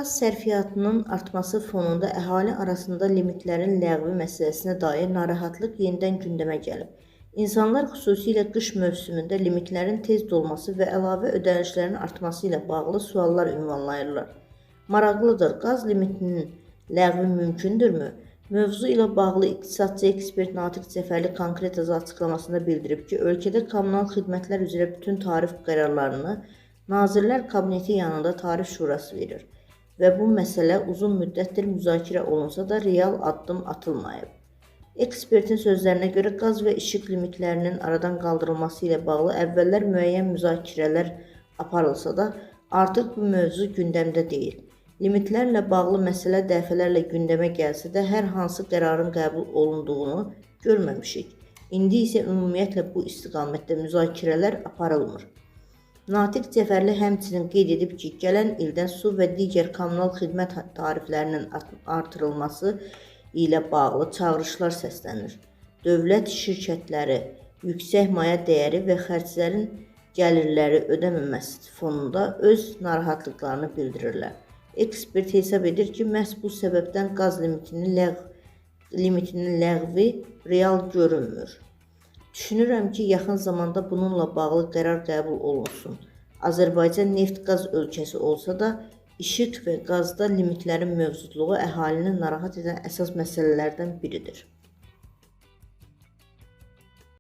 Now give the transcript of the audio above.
Qaz sərfiyyatının artması fonunda əhali arasında limitlərin ləğvi məsələsinə dair narahatlıq yenidən gündəmə gəlib. İnsanlar xüsusilə qış mövsümündə limitlərin tez dolması və əlavə ödənişlərin artması ilə bağlı suallar ünvanlayırlar. Maraqlıdır, qaz limitinin ləğvi mümkündürmü? Mövzu ilə bağlı iqtisadçı ekspert Natiq Cəfərli konkret açıqlamasında bildirib ki, ölkədə kommunal xidmətlər üzrə bütün tarif qərarlarını Nazirlər Kabineti yanında Tarif Şurası verir və bu məsələ uzun müddətdir müzakirə olunsa da real addım atılmayıb. Ekspertin sözlərinə görə qaz və işıq limitlərinin aradan qaldırılması ilə bağlı əvvəllər müəyyən müzakirələr aparılsa da, artıq bu mövzu gündəmdə deyil. Limitlərlə bağlı məsələ dəfələrlə gündəmə gəlsə də, hər hansı qərarın qəbul olunduğunu görməmişik. İndi isə ümumiyyətlə bu istiqamətdə müzakirələr aparılmır. Natiq Cəfərli həmçinin qeyd edib ki, gələn ildən su və digər kommunal xidmət tariflərinin artırılması ilə bağlı çağırışlar səslənir. Dövlət şirkətləri yüksək maya dəyəri və xərclərin gəlirləri ödəməməsi fonunda öz narahatlıqlarını bildirirlər. Ekspert hesab edir ki, məhz bu səbəbdən qaz limitinin ləğvi real görünmür. Düşünürəm ki, yaxın zamanda bununla bağlı qərar qəbul olunsun. Azərbaycan neft-qaz ölkəsi olsa da, işıq və qazda limitlərin mövcudluğu əhalini narahat edən əsas məsələlərdən biridir.